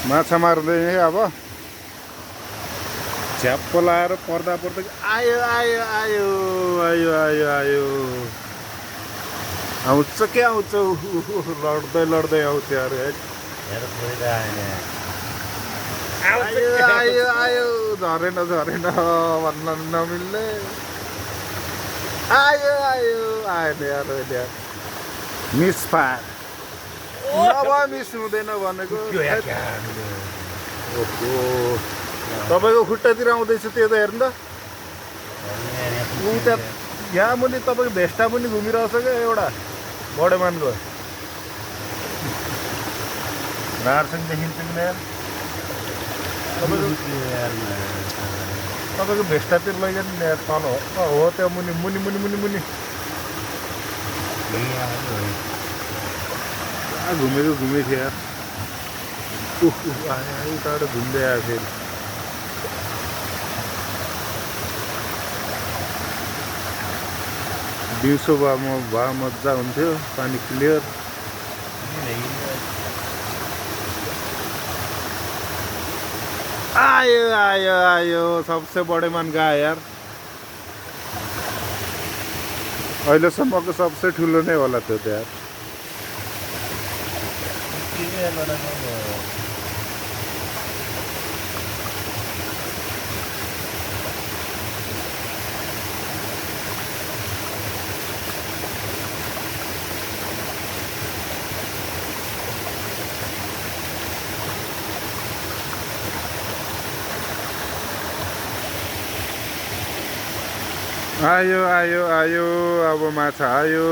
माछा मार्दै अब झ्याप्प लाएर पर्दा पर्दा आयो आयो आयो आयो आयो आयो आउँछ के आउँछ लड्दै लड्दै आउँछ अरे आयो आयो आयो झरेन झरेन भन्न नमिल्ने आयो आयो आएन यार मिस फायर नभए मिस हुँदैन भनेको ओहो तपाईँको खुट्टातिर आउँदैछ त्यो त हेर्नु त उता यहाँ मुनि तपाईँको भेस्टा पनि घुमिरहेछ क्या एउटा बडेमानको रारसँग देखिन्छ कि यार तपाईँको भेस्टातिर लैजानु नि यार तल हो त्यो मुनि मुनि मुनि मुनि मुनि घुमेको घुमेको थियो यार आयो उताबाट घुम्दै आयो फेरि दिउँसो भए मजा हुन्थ्यो पानी क्लियर आयो आयो आयो सबसे बडे मन गयो यार अहिलेसम्मको सबसे ठुलो नै होला त्यो त यार आयो आयो आयो अब माछा आयो